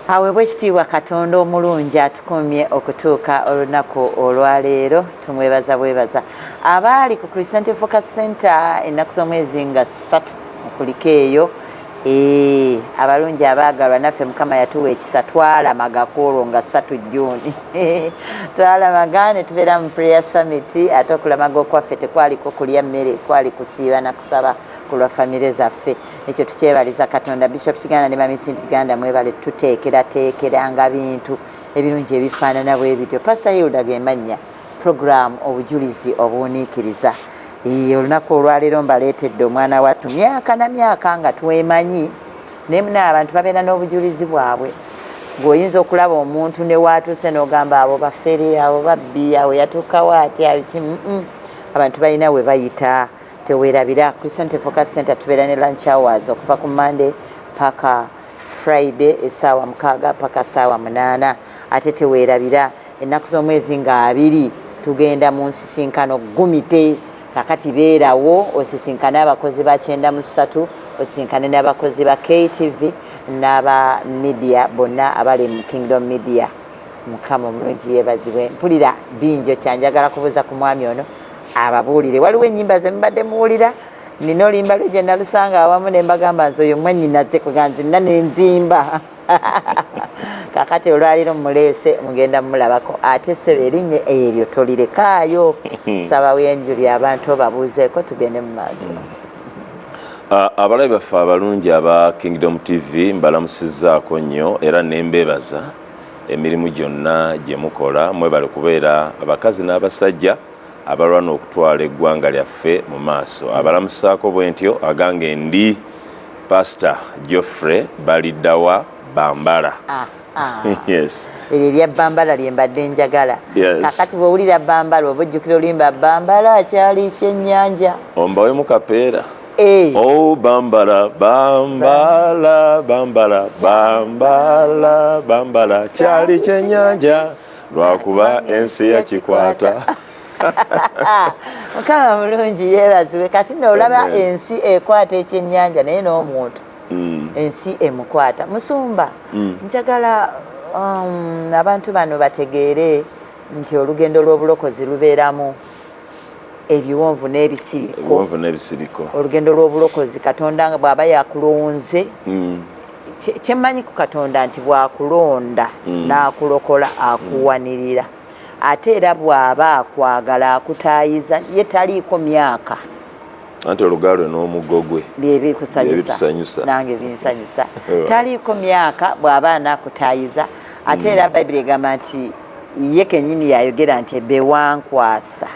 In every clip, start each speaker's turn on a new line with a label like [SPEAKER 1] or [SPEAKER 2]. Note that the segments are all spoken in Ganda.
[SPEAKER 1] Aweebwe ekitiibwa Katonda omulungi atukuumye okutuuka olunaku olwaleero, tumwebaza bwebaza. Abaali ku Christianity Focus Center ennaku z'omwezi nga 3 mukulike eyo. Abalungi abaagalwa naffe Mukama yatuwa ekisa, twalamaga ku olwo nga 3 June. Twalamaga ne tubeera mu prayer summit, ate okulamaga okwaffe tekwaliko kulya mmere, kwali kusiiba na kusaba ku lwa famire zaffe. Ekyo tukyebaliza Katonda. Bishop Kiganda ne Mami Cindy Kiganda mwebale tuteekerateekeranga bintu ebirungi ebifaanana bwe bityo. Pastor Hilda ge mannya, program Obujulizi Obuwuniikiriza. Olunaku olwaleero mbaleetedde omwana wattu, myaka na myaka nga twemanyi, naye muna abantu babeera n'obujulizi bwabwe. Ng'oyinza okulaba omuntu ne waatuuse n'ogamba abo bafere, abo babbi, awo yatuukawo atya ki? Abantu balina we bayita. Teweerabira Christian Focus Center, tubeera ne lunch hours okuva ku Monday paka Friday, essaawa 6 paka ssaawa 8. Ate teweerabira ennaku z'omwezi nga 20 tugenda mu nsisinkano Gumite. Kakati beerawo osisinkane abakozi ba 93, osisinkane n'abakozi ba KTV n'aba media bonna abali mu Kingdom Media. Mukama omulungi yeebazibwe. Mpulira bingi kyanjagala kubuuza ku mwami ono ababuulire. Waliwo ennyimba ze mubadde muwulira, nina oluyimba lwe gye nalusanga awamu ne mbagamba nze oyo mwannyinaze, kwega nzinna nenzimba. Kakati olwaliro muleese, mugenda mumulabako. Ate ssebo, erinnya eryo tolirekaayo. Saba wenjuli abantu obabuuzeeko, tugende mu maaso.
[SPEAKER 2] Abalabi baffe abalungi aba Kingdom TV, mbalamusizzaako nnyo era nembeebaza emirimu gyonna gye mukola. Mwebale kubeera abakazi n'abasajja abalwana okutwala eggwanga lyaffe mu maaso. Abalamusaako bwe ntyo, agange ndi Pastor Geoffrey Baliddawa Bambala. Yes.
[SPEAKER 1] Eryo erya Bambala lye mbadde njagala. Kakati bw'owulira Bambala oba ojjukira oluyimba Bambala kyali kyennyanja.
[SPEAKER 2] Ombawemu kapeera. Oh Bambala, Bambala, Bambala, Bambala, Bambala kyali kyennyanja, lwakuba ensi yakikwata.
[SPEAKER 1] Mukama mulungi yeebazibwe. Kati nno olaba ensi ekwata ekyennyanja, naye n'omuntu ensi emukwata. Musumba, njagala abantu bano bategeere nti olugendo lw'obulokozi lubeeramu ebiwonvu n'ebisiriko.
[SPEAKER 2] Ebiwonvu n'ebisiriko.
[SPEAKER 1] Olugendo lw'obulokozi, Katonda nga bw'aba yakulonze, kyemmanyi ku Katonda nti bw'akulonda n'akulokola, akuwanirira. Ate era bw'aba akwagala akutaayiza, ye taliiko myaka.
[SPEAKER 2] Anti olugalo n'omuggo gwe
[SPEAKER 1] byebikusanyusa, nange binsanyusa. Taliiko myaka, bw'aba anaakutaayiza. Ate era Bayibuli egamba nti ye kennyini yayogera nti bewankwasa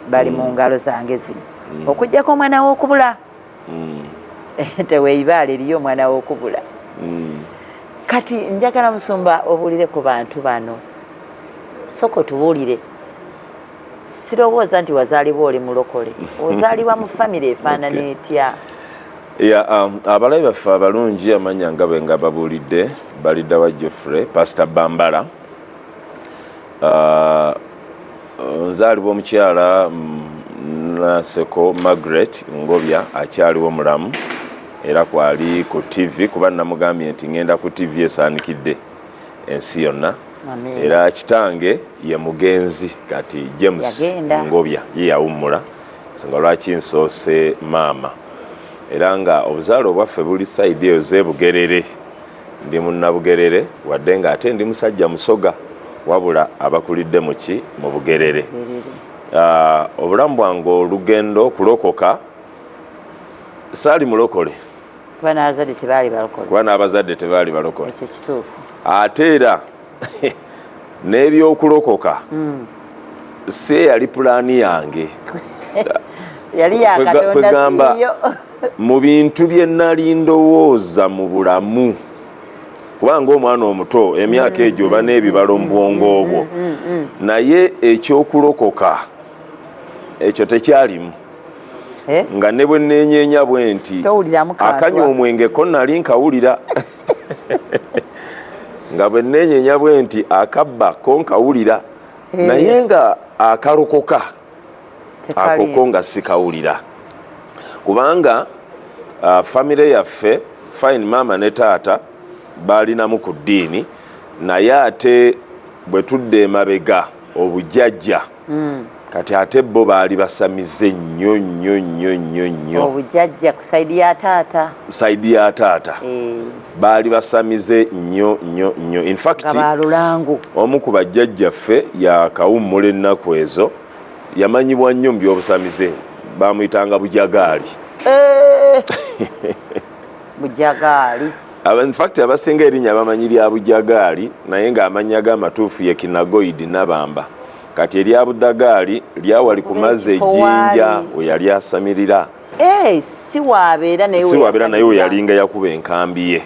[SPEAKER 1] bali mu ngalo zange zino, okugjako omwana w'okubula. Teweeyibaala, eriyo omwana w'okubula. Kati njagala musumba obuulire ku bantu bano. Soka otubuulire, sirowooza nti wazaalibwa oli mulokole. Ozaalibwa mu famire efaanana etya?
[SPEAKER 2] Ya, abalabi baffe abalungi, amanya nga bwe nga babuulidde, Baliddawa Geoffrey, Pastor Bambala. Nzaalibwa omukyala Naseko Margaret Ngobya, akyaliwo mulamu era kwali ku TV, kuba namugambye nti ngenda ku TV esaanikidde ensi yonna. Era kitange ye mugenzi kati James Ngobya, ye yawummula, nsonga lwaki nsoose maama. Era nga obuzaale obwaffe buli side eyo z'ebugerere. Ndi munnabugerere, wadde nga ate ndi musajja Musoga, wabula abakulidde muki mu Bugerere. Obulamu bwange, olugendo okulokoka, saali mulokole.
[SPEAKER 1] Kuba n'abazadde tebaali balokole.
[SPEAKER 2] Kuba n'abazadde tebaali balokole.
[SPEAKER 1] Ekyo kituufu.
[SPEAKER 2] Ate era n'ebyokulokoka si eyali pulaani yange.
[SPEAKER 1] Yali ya Katonda, siyo.
[SPEAKER 2] Mu bintu bye nali ndowooza mu bulamu, kubanga omwana omuto emyaka egyo oba n'ebibalo mu bwongo obwo, naye ekyokulokoka ekyo tekyalimu.
[SPEAKER 1] Eh?
[SPEAKER 2] Nga ne bwe neenyeenya bwe nti
[SPEAKER 1] Towuliramu kantu.
[SPEAKER 2] Akanywa omwenge ko nali nkawulira, nga bwe neenyeenya bwe nti akabba ko nkawulira, naye nga akalokoka
[SPEAKER 1] Tekali.
[SPEAKER 2] Akoko nga sikawulira, kubanga famire yaffe fine, maama ne taata Baalinamu ku ddiini, naye ate bwe tudda emabega obujjajja, kati ate bo baali basamize nnyo nnyo nnyo nnyo nnyo.
[SPEAKER 1] Obujjajja ku side ya taata?
[SPEAKER 2] Side ya taata. Baali basamize nnyo nnyo nnyo. In fact,
[SPEAKER 1] nga balulango.
[SPEAKER 2] omu ku bajjajjaffe yakawummula ennaku ezo, yamanyibwa nnyo mu byobusamize, bamuyitanga Bujagaali.
[SPEAKER 1] Bujagaali.
[SPEAKER 2] In fact, abasinga erinnya bamanyi lya Bujagaali, naye ng'amannya ge amatuufu ye Kinagoidi Nabamba. Kati erya Budagaali lyawali ku mazzi
[SPEAKER 1] Ekifo
[SPEAKER 2] ejjinja
[SPEAKER 1] waali.
[SPEAKER 2] we yali asamirira.
[SPEAKER 1] Si waabeera naye.
[SPEAKER 2] Si wabeera, naye we yalinga yakuba enkambi ye.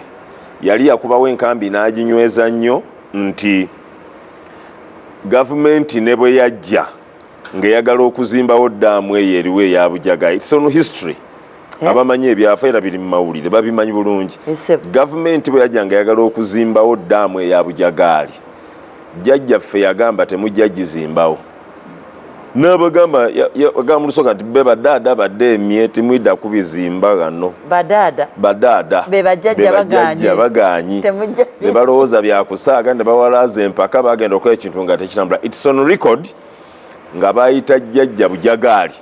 [SPEAKER 2] Yali yakubawo enkambi n'aginyweza nnyo nti gavumenti ne bwe yajja ng'eyagala okuzimbawo ddaamu eyo eriwo eya Bujaga, it's on history.
[SPEAKER 1] Eh?
[SPEAKER 2] Abamanyi ebyafa era biri mu mawulire babimanyi bulungi.
[SPEAKER 1] Esebo.
[SPEAKER 2] Gavumenti bwe yajja ng'eyagala okuzimbawo ddaamu eya Bujagaali, jjajjaffe yagamba, "Temujja gizimbawo." N'abagamba, agamba mu Lusoga nti, "Be badaada baddeemye, timwidda kubizimba ghano."
[SPEAKER 1] Badaada?
[SPEAKER 2] Badaada.
[SPEAKER 1] Be bajjajja.
[SPEAKER 2] Be bajjajja.
[SPEAKER 1] Bagaanye.
[SPEAKER 2] Bagaanyi.
[SPEAKER 1] Temujja.
[SPEAKER 2] Ne balowooza byakusaaga, ne bawalaaza empaka, bagenda okukola ekintu nga tekitambula. It's on record nga bayita jjajja Bujagaali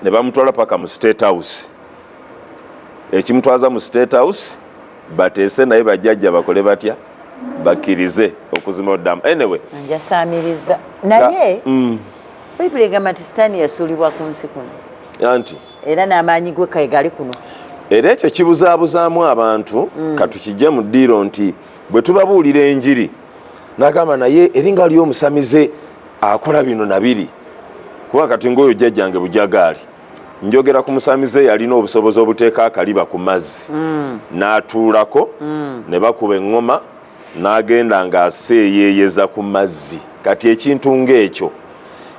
[SPEAKER 2] ne bamutwala paka mu State House. Ekimutwaza mu State House, bateese naye bajjajja bakole batya, bakkirize okuzimba oddamu. Anyway.
[SPEAKER 1] Njasaamiriza, naye Bayibuli egamba nti Sitaani yasuulibwa ku nsi kuno.
[SPEAKER 2] Anti
[SPEAKER 1] Era n'amaanyi gwe kae gali kuno.
[SPEAKER 2] Era ekyo kibuzaabuzaamu abantu. Katukijje mu ddiiro nti bwe tubabuulira enjiri, nagamba naye eringa ali omusamize akola bino nabiri, kuba kati ngaoyo jjajjange Bujagaali, njogera ku musamize yalina obusobozi obuteeka akaliba ku mazzi, n'atuulako, ne bakuba eŋŋoma, n'agenda ng'aseeyeeyeza ku mazzi. Kati ekintu ng'ekyo,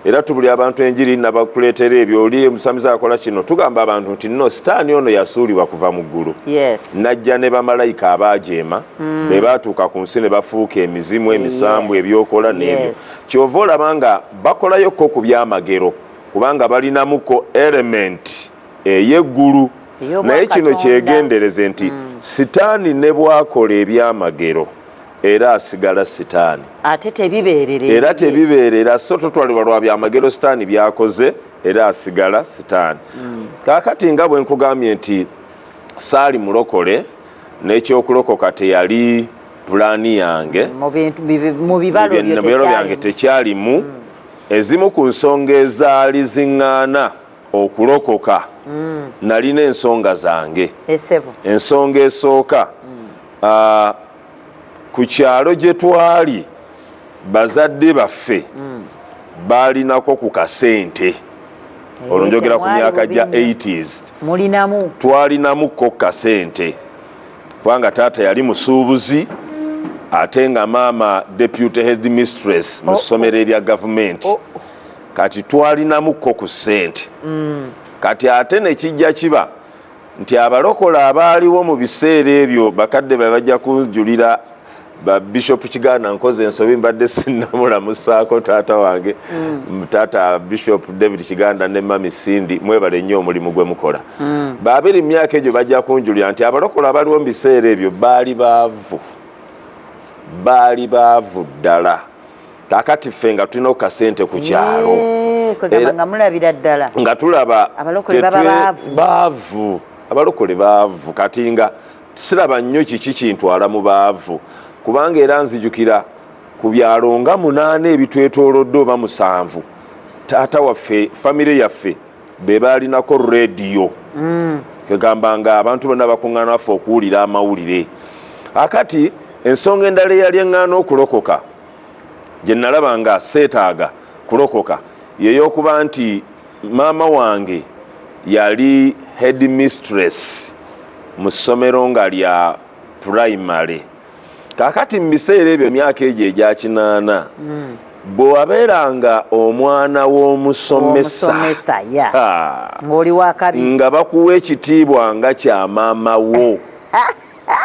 [SPEAKER 2] era tubuli abantu enjiri nabakuleetera ebyo, oli omusamize akola kino. Tugamba abantu nti no, Sitaani ono yasuulibwa kuva mu ggulu, najja ne bamalayika abaajeema, be baatuuka ku nsi ne bafuuka emizimu, emisambu, ebyokola n'ebyo. Kyova olaba nga bakolayokko ku byamagero, kubanga balinamuko element ey'eggulu.
[SPEAKER 1] Ey'obwakatonda.
[SPEAKER 2] Naye kino kyegendereze nti Sitaani ne bwakola ebyamagero, era asigala Sitaani.
[SPEAKER 1] Ate tebibeerera.
[SPEAKER 2] Era tebibeerera, so totwalibwa lwa byamagero Sitaani byakoze, era asigala Sitaani. Kaakati nga bwe nkugambye nti saali mulokole, n'ekyokulokoka teyali pulaani yange.
[SPEAKER 1] Mu bibalo byo.
[SPEAKER 2] Mu bibalo byange
[SPEAKER 1] tekyalimu.
[SPEAKER 2] Tekyalimu. Ezimu ku nsonga ezaali ziŋŋaana okulokoka, nalina ensonga zange.
[SPEAKER 1] Esebo.
[SPEAKER 2] Ensonga esooka, ku kyalo gye twali, bazadde baffe baalinako ku kasente. Olwo njogera ku
[SPEAKER 1] Temwali
[SPEAKER 2] myaka gya
[SPEAKER 1] bubi nnyo.
[SPEAKER 2] 80s.
[SPEAKER 1] Mulinamu.
[SPEAKER 2] Twalinamuko kasente, kubanga taata yali musuubuzi, ate nga maama deputy head mistress mu ssomero erya gavumenti. Kati twalinamuko ku ssente. Kati ate nekijja kiba nti abalokola abaaliwo mu biseera ebyo, bakadde be bajja kunjulira, ba Bishop Kiganda, nkoze ensobi, mbadde sinnamulamusaako taata wange, taata Bishop David Kiganda ne mami Cindy, mwebale nnyo omulimu gwe mukola. Babiri mu myaka egyo bajja kunjulira nti abalokola abaliwo mu biseera ebyo baali baavu, baali baavu ddala. Kakati ffe nga tulina okasente ku kyalo,
[SPEAKER 1] Kwegamba nga mulabira ddala
[SPEAKER 2] nga tulaba
[SPEAKER 1] abalokole baba baavu.
[SPEAKER 2] Baavu, abalokole baavu. Kati nga siraba nnyo kiki kintwala mu baavu, kubanga era nzijukira ku byalo nga 8 ebitwetoolodde oba 7, taata waffe, famire yaffe be baalinako rediyo. Kegamba nga abantu bonna bakuŋŋaana waffe okuwulira amawulire. Akati ensonga endala eyali eŋŋaana okulokoka, gye nalaba nga seetaaga kulokoka, yeyokuba nti maama wange yali head mistress mu ssomero nga lya primary. Kakati mu biseera ebyo, emyaka egyo egya 80, bwe wabeeranga omwana w'omusomesa,
[SPEAKER 1] Omusomesa ya
[SPEAKER 2] ha,
[SPEAKER 1] ng'oli wakabi.
[SPEAKER 2] Nga bakuwa ekitiibwa nga kya maama wo.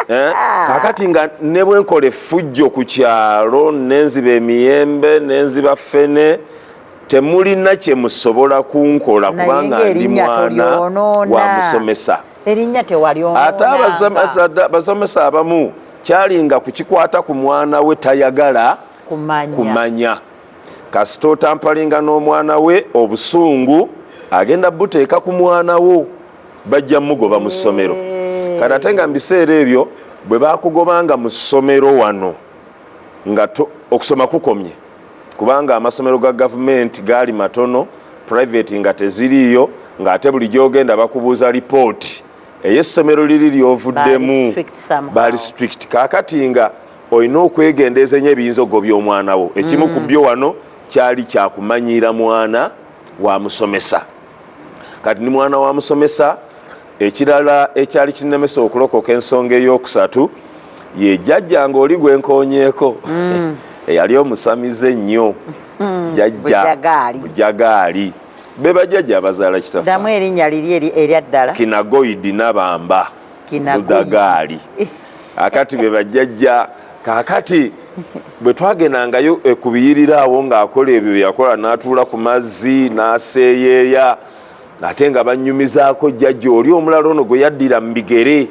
[SPEAKER 2] Eh? Kakati nga ne bwenkola effujjo ku kyalo, nenziba emiyembe, nenziba ffene, temulina kye musobola kunkola,
[SPEAKER 1] Naye
[SPEAKER 2] kubanga ndi
[SPEAKER 1] ng'erinnya
[SPEAKER 2] mwana
[SPEAKER 1] tolyonoona.
[SPEAKER 2] wa musomesa.
[SPEAKER 1] Erinnya
[SPEAKER 2] Ate
[SPEAKER 1] tewalyonoonanga.
[SPEAKER 2] abasomesa abamu Kyalinga kukikwata ku mwana we tayagala
[SPEAKER 1] kumanya,
[SPEAKER 2] kumanya. Kasita otampalinga n'omwana we, obusungu agenda buteeka ku mwana wo, bajja mugoba mu ssomero. Kati ate nga mu biseera ebyo bwe bakugobanga mu ssomero wano nga okusoma kukomye, kubanga amasomero ga gavumenti gaali matono, private nga teziriiyo, ng'ate buli gyogenda bakubuuza lipooti ey'essomero liri lyovuddemu. Baali strict. Kaakati nga olina okwegendeeza ennyo ebiyinza okugobya omwana wo. Ekimu ku byo wano kyali kyakumanyiira mwana wa musomesa. Kati ni mwana wa musomesa. Ekirala ekyali kinnemesa okulokoka, ensonga eyokusatu, ye jjajja ng'oli gwenkonyeeko eyali omusamize ennyo, jjajja Bujagaali. Be bajjajja abazaala kitaffe.
[SPEAKER 1] Ddamu erinnya liri erya ddala.
[SPEAKER 2] Kinagoidi Nabamba Budagaali. Akati be bajjajja. Kaakati bwe twagendangayo ekubiyirira awo ng'akola ebyo byeyakola, n'atuula ku mazzi n'aseeyeeya, ate nga banyumizaako jjajja oli omulala ono gwe yaddira mu bigere,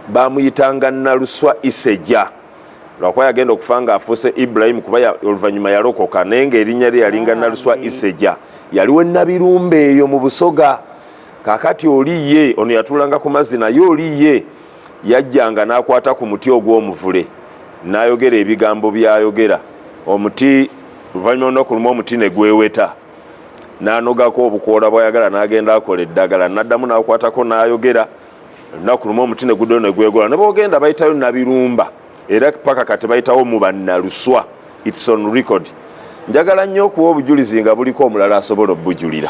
[SPEAKER 2] bamuyitanga Naluswa Iseja, lwakuba yagenda okufa nga afuuse Ibrahimu, kuba oluvannyuma yalokoka, naye ng'erinnya lye yalinga Naluswa Iseja, yaliwo Nabirumba eyo mu Busoga. Kakati oli ye ono yatuulanga ku mazzi, naye oli ye yajjanga n'akwata ku muti ogw'omuvule n'ayogera ebigambo by'ayogera. Omuti oluvannyuma olunaku lumu omuti ne gweweta, n'anogako obukoola bw'ayagala, n'agenda akola eddagala, n'addamu n'akwatako n'ayogera. Olunaku lumu omuti ne guddayo ne gwegola, ne boogenda bayitayo Nabirumba, era paka kati bayitawo mu Bannaluswa. It's on record. Njagala nnyo okuwa obujulizi nga buliko omulala asobola obujulira.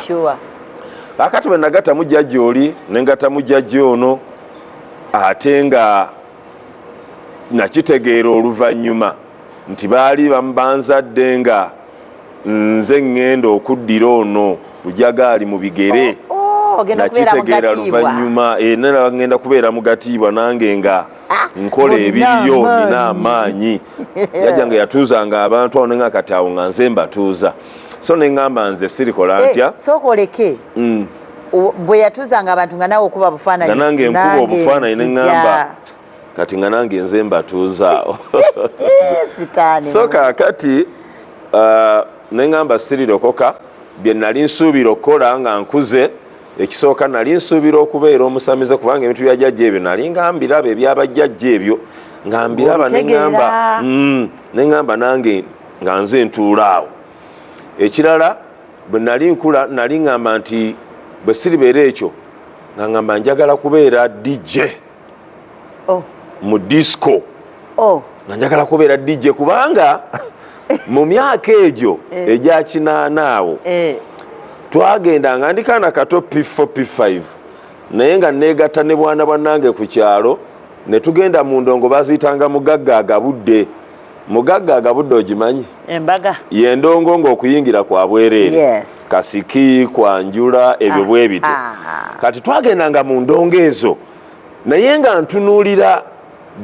[SPEAKER 2] Kakati bwe nagattamu jjajja oli ne ngattamu jjajja ono, ate nga nakitegeera oluvannyuma nti baali banzadde nga nze ŋŋenda okuddira ono Bujagaali mu bigere. Nakitegeera luvannyuma nera ŋŋenda kubeera mugatiibwa nange nga nkola ebiriyo, nina amaanyi. Jjajja nga yatuuzanga abantu awo, nenga kati awo nga nze mbatuuza, so neŋŋamba nze sirikola ntya.
[SPEAKER 1] Sooka oleke. Bwe yatuuzanga abantu nga naawe okuba bufaananyi.
[SPEAKER 2] Nga nange nkuba obufaananyi, neŋŋamba kati nga nange nze mbatuuza awo. So kaakati neŋŋamba sirirokoka. Bye nali nsuubira okukola nga nkuze, ekisooka nali nsuubira okubeera omusamize, kubanga ebintu bya jjajja ebyo nali nga mbiraba, ebyabajjajja ebyo nga mbiraba, neŋŋamba neŋŋamba nange nga nze ntuula awo. Ekirala, bwe nali nkula nali ŋŋamba nti bwe siribeera ekyo, nga ŋŋamba njagala kubeera DJ mu disco. Nga njagala kubeera DJ, kubanga mu myaka egyo egya 80 awo twagenda nga ndi kaana kato, P4, P5, naye nga neegatta ne bwana bwannange ku kyalo ne tugenda mu ndongo baziyitanga Mugagga Agabudde. Mugagga Agabudde ogimanyi?
[SPEAKER 1] Embaga.
[SPEAKER 2] Yendongo ng'okuyingira kwa bwereere, kasiki, kwanjula, ebyo bwe bityo. Kati twagendanga mu ndongo ezo, naye nga ntunuulira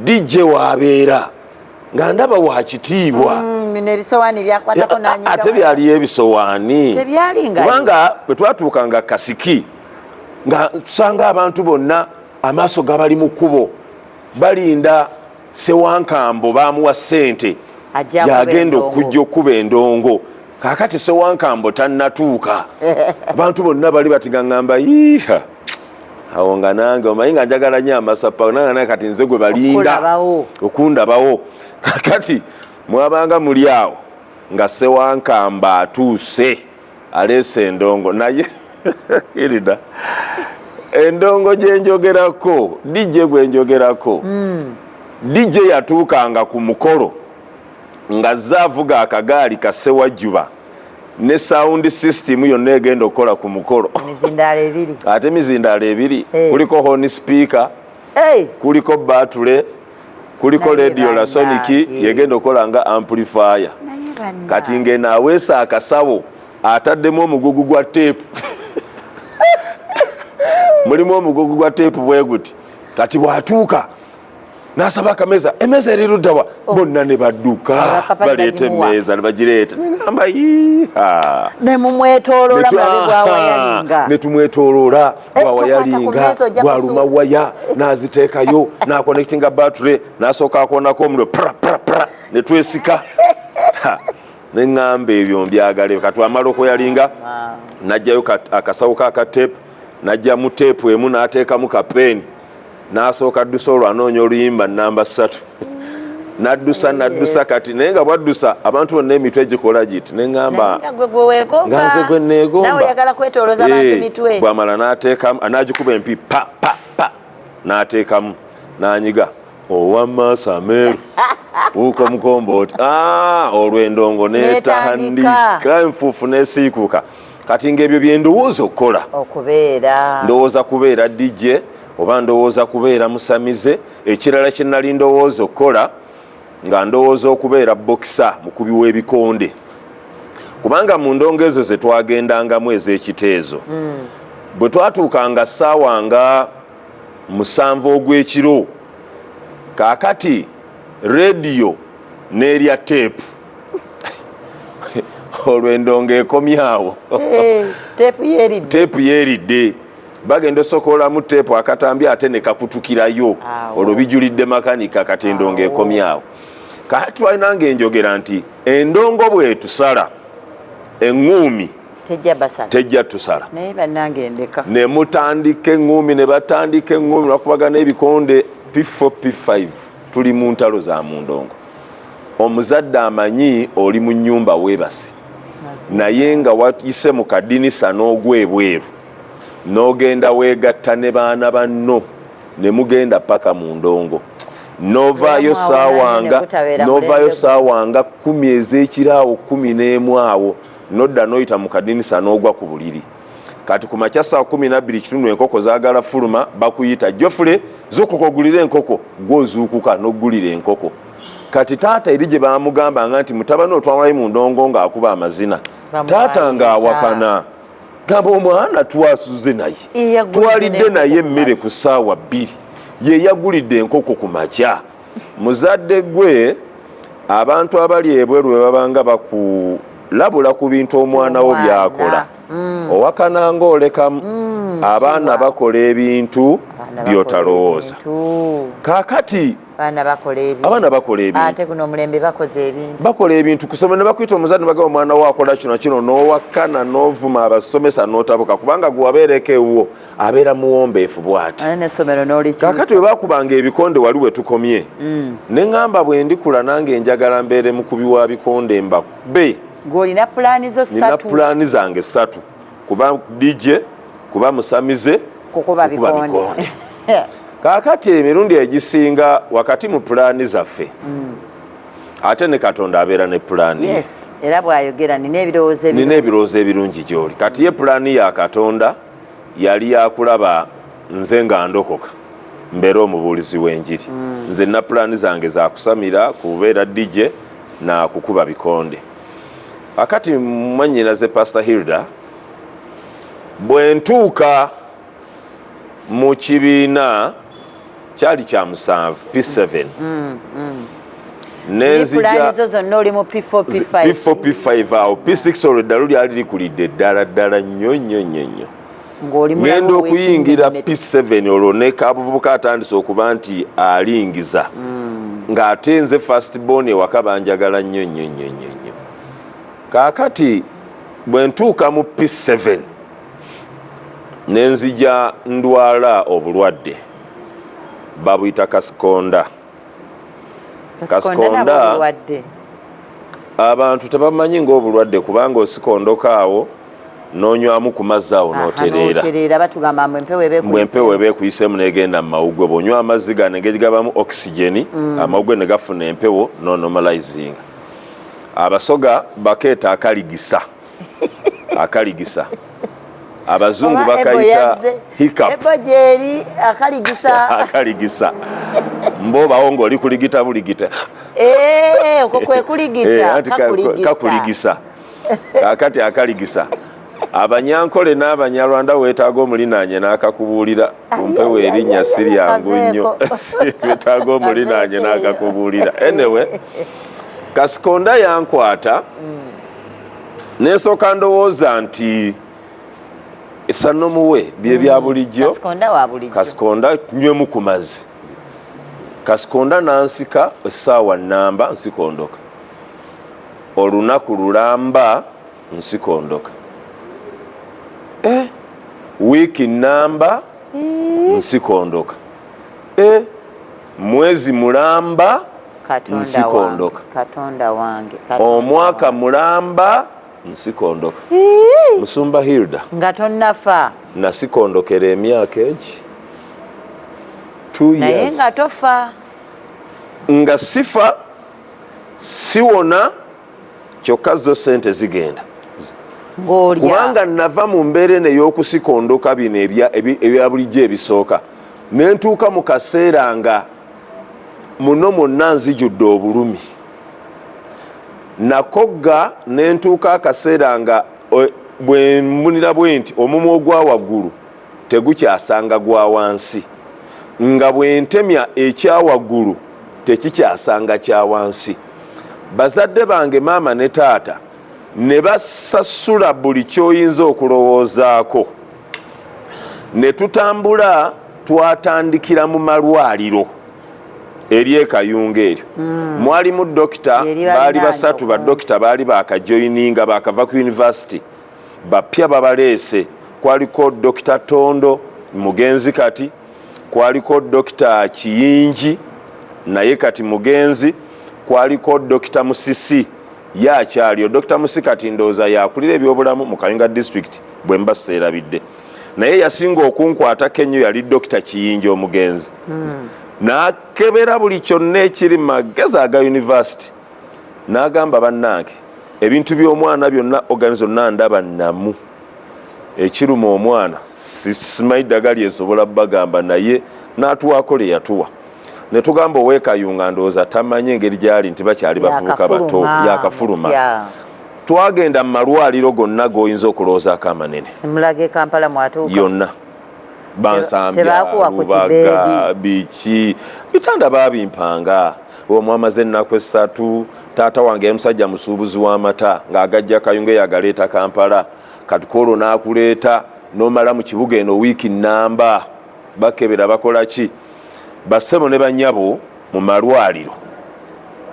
[SPEAKER 2] DJ waabeera nga ndaba wa kitiibwa.
[SPEAKER 1] Ebisowaani byakwatako nanyiga.
[SPEAKER 2] Ate byaliyo ebisowaani?
[SPEAKER 1] Tebyalinga.
[SPEAKER 2] Kubanga bwe twatuukanga kasiki nga tusanga abantu bonna amaaso gabali mu kkubo, balinda Sewankambo, bamuwa ssente yagenda okujja okuba endongo. Kakati Sewankambo tannatuuka, abantu bonna bali bati, nga ŋŋamba yiiha awo nga nange omanyi nga njagala nnyo amasapa, nange naye kati nze gwe balinda okundabawo. Kakati mwabanga muli awo nga Sewankamba atuuse, aleese endongo, naye irida endongo gyenjogerako, DJ gwenjogerako, DJ yatuukanga ku mukolo nga zze avuga akagaali kasewajjuba ne sound system yonna egenda okukola ku mukolo. Ate mizindaalo ebiri, kuliko horn speaker, kuliko batule, kuliko radio Lasonic yegenda okukola nga amplifier. Kati ngeno aweesa akasawo ataddemu omugugu gwa teepu, mulimu omugugu gwa teepu bwe guti. Kati bw'atuuka Nasaba akameza, emmeeza eri luddawa? Oh. Bonna ne badduka baleeta emmeeza ne bagireeta, negamba yiha.
[SPEAKER 1] Nemumwetoloola bwawayalinga.
[SPEAKER 2] Netumwetoloola eh, bwawayalinga bwaluma waya naziteekayo nakonectinga battery, nasooka akoonako omuliro pra pra pra, netwesika. Neŋŋamba ebyo mbyagale. Katwamala okweyalinga, najjayo akasawo ka kateepu, najjamu teepu emu n'ateekamu kapeeni, n'asooka addusa olwo anoonya oluyimba namba 3, naddusa naddusa. Kati naye nga bwaddusa abantu bonna emitwe gikola giti, neŋŋamba
[SPEAKER 1] nga nze gwe neegomba.
[SPEAKER 2] Eh, bwamala n'ateekamu, n'agikuba empi pa pa pa, n'ateekamu n'anyiga owamaaso ameeru wuuko mukombo oti ah, olwo endongo netandika enfuufu nesiikuka. Kati ngaebyo byendowooza okukola, ndowooza kubeera DJ oba ndowooza kubeera musamize. Ekirala kyenali ndowooza okukola, nga ndowooza okubeera bokisa, mukubi w'ebikonde, kubanga mu ndongo ezo zetwagendangamu ez'ekiteezo, bwe twatuukanga ssaawa nga 7 ogw'ekiro, kaakati rediyo n'erya teepu, olwo endongo ekomyawo.
[SPEAKER 1] Eh,
[SPEAKER 2] teepu yeeridde, bagenda osokolamu teepu akatambi ate ne kakutukirayo, olwo bijulidde makanika. Kati endongo ekomyawo. Kati twalinanga enjogera nti endongo bwetusala eŋŋuumi tejja tusala. Ne mutandika eŋŋuumi, ne batandika eŋŋuumi, bakubagana ebikonde. P4 P5 tuli mu ntalo za mu ndongo. Omuzadde amanyi oli mu nnyumba weebase, naye nga wayise mu kadinisa n'ogwa ebweru n'ogenda weegatta ne baana banno ne mugenda paka mu ndongo, novaayo saawanga, novaayo saawanga 10 ez'ekiraawo, 11 awo, nodda noyita mu kadinisa n'ogwa ku buliri. Kati ku makya saa 12:15 enkoko zaagala fuluma, bakuyita, "Jofule, zuukuka ogulire enkoko." Gwozuukuka n'ogulira enkoko. Kati taata eri gye bamugambanga nti mutabani otwawalayo mu ndongo ng'akuba amazina, taata ng'awakana, gamba omwana twasuze naye, twalidde naye emmere ku ssaawa 2, ye yagulidde enkoko ku makya. Muzadde gwe, abantu abali ebweru bwe babanga bakulabula ku bintu omwana wo byakola, owakana ng'olekamu. Abaana bakola ebintu byotalowooza. Kaakati
[SPEAKER 1] abaana
[SPEAKER 2] bakola ebintu.
[SPEAKER 1] Ate guno omulembe bakoze ebintu.
[SPEAKER 2] Bakola ebintu kusoma ne bakuyita omuzadde ne bagamba omwana wo akola kino kino, n'owakana n'ovuma abasomesa n'otabuka, kubanga gwe wabeereko ewuwo abeera muwombeefu bw'ati. Kaakati bwe bakubanga ebikonde wali we tukomye, ne ŋŋamba bwe ndikula nange njagala mbeere mukubi wa bikonde mbakube.
[SPEAKER 1] Gw'olina pulaani zo
[SPEAKER 2] Nina
[SPEAKER 1] ssatu.
[SPEAKER 2] Pulaani zange ssatu: kuba DJ, kuba musamize,
[SPEAKER 1] kukuba bikonde.
[SPEAKER 2] Kaakati emirundi egisinga wakati mu pulaani zaffe, ate ne Katonda abeera ne pulaani ye.
[SPEAKER 1] Yes, era bw'ayogera, nina ebirowoozo
[SPEAKER 2] nina
[SPEAKER 1] ebirungi.
[SPEAKER 2] Ebirowoozo ebirungi gy'oli. Kati ye pulaani ya Katonda yali yakulaba nze nga ndokoka mbeere omubuulizi w'enjiri. Nze nina pulaani zange zakusamira, kubeera DJ na kukuba bikonde. Akati mwannyinaze Pastor Hilda, bwe ntuuka mu kibiina kyali kya 7, P7,
[SPEAKER 1] nenzija pulaani zo zonna oli mu P4 P5.
[SPEAKER 2] P4 P5 awo, P6 olwo eddalu lyali likulidde ddala ddala nnyo nnyo nnyo nnyo.
[SPEAKER 1] Ng'oli mulamu
[SPEAKER 2] Ngenda okuyingira
[SPEAKER 1] ow'ekinene.
[SPEAKER 2] P7 olwo ne kabuvubuka atandise okuba nti alingiza, ng'ate nze first born ewaka, banjagala nnyo nnyo nnyo nnyo nnyo. Kaakati bwe ntuuka mu P7 nenzija ndwala obulwadde babuyita kasikonda.
[SPEAKER 1] Kasikonda nabwo bulwadde.
[SPEAKER 2] Abantu tebamanyi ng'obulwadde, kubanga osikondoka awo n'onywamu ku mazzi awo n'otereera.
[SPEAKER 1] N'otereera, batugamba mbu empewo eba
[SPEAKER 2] mbwe empewo eba ekuyisemu n'egenda mu mawugwe. Bw'onywa amazzi gano engeri gabamu oxygen, amawugwe ne gafuna empewo nonormalizinga. Abasoga bakeeta akaligisa, akaligisa. Abazungu
[SPEAKER 1] Oba ebo
[SPEAKER 2] bakayita
[SPEAKER 1] yazze.
[SPEAKER 2] hiccup.
[SPEAKER 1] Ebo gyeri akaligisa.
[SPEAKER 2] Akaligisa mbobawo ng'oli kuligita buligita.
[SPEAKER 1] Eh, okwo kwe kuligita.
[SPEAKER 2] Eh, anti
[SPEAKER 1] kakuligisa.
[SPEAKER 2] Kakuligisa. Kakati akaligisa. Abanyankole n'Abanyarwanda weetaaga omulinaanye n'akakubuulira kumpewo erinnya si lyangu nnyo, weetaaga omulinaanye n'akakubuulira. Anyway, Kasikonda yankwata, nensooka ndowooza nti esanomuwe bye bya bulijjo. Kasikonda nywemu ku mazzi. Kasikonda nansika essaawa nnamba nsikondoka, olunaku lulamba nsikondoka, wiiki namba nsikondoka, mwezi mulamba nsikondoka, omwaka mulamba nsikondoka. Musumba Hilda,
[SPEAKER 1] nga tonnafa.
[SPEAKER 2] Nasikondokera emyaka egi 2
[SPEAKER 1] naye
[SPEAKER 2] years.
[SPEAKER 1] Nga tofa.
[SPEAKER 2] Nga sifa, siwona, kyokka zo sente zigenda.
[SPEAKER 1] Ng'olya.
[SPEAKER 2] Kubanga nava mu mbeera eno ey'okusikondoka bino ebya bulijjo ebisooka, ne ntuuka mu kaseera nga muno mwonna nzijudde obulumi. Nakogga ne ntuuka akaseera nga bwe mbunira bwe nti omumwa ogwa waggulu tegukyasanga gwa wansi, nga bwe ntemya ekya waggulu tekikyasanga kya wansi. Bazadde bange, maama ne taata, ne basasula buli kyoyinza okulowoozaako ne tutambula. Twatandikira mu malwaliro eri ekayunga eryo, mwalimu dokita.
[SPEAKER 1] Eri
[SPEAKER 2] baali
[SPEAKER 1] balinaanye
[SPEAKER 2] basatu.
[SPEAKER 1] okumpi.
[SPEAKER 2] Badokita baali bakajoyininga, bakava ku university, bapya babaleese. Kwaliko Dokita Tondo, mugenzi kati, kwaliko Dokita Kiyingi, naye kati mugenzi, kwaliko Dokita Musisi, ye akyaliyo. Dokita Musisi kati ndowooza yakulira ebyobulamu mu Kayunga District, bwe mba seerabidde. Naye yasinga okunkwatako ennyo yali Dokita Kiyingi omugenzi. N'akebera buli kyonna ekiri magezi aga university, n'agamba, "Bannange, ebintu by'omwana byonna, organ zonna ndaba namu. Ekiruma omwana simanyi ddagala lyensobola bagamba." Naye n'atuwaako lye yatuwa, ne tugamba ow'ekayunga ndowooza tamanyi engeri gyali nti bakyali bavubuka bato, yakafuluma. Twagenda mu malwaliro gonna g'oyinza okulowoozaako amanene.
[SPEAKER 1] Mulaga e Kampala mwatuuka?
[SPEAKER 2] Yonna bansambya.
[SPEAKER 1] Tebakuwa ku
[SPEAKER 2] Lubaga,
[SPEAKER 1] kibeedi?
[SPEAKER 2] Biki, bitanda babimpanga omwo amaze ennaku 3. Taata wange yali musajja musuubuzi w'amata, ng'agajja Kayunga eyo agaleeta Kampala. Kati kwolwo n'akuleeta n'omala mu kibuga eno wiiki namba, bakebera, bakola ki. Bassebo ne bannyabo, mu malwaliro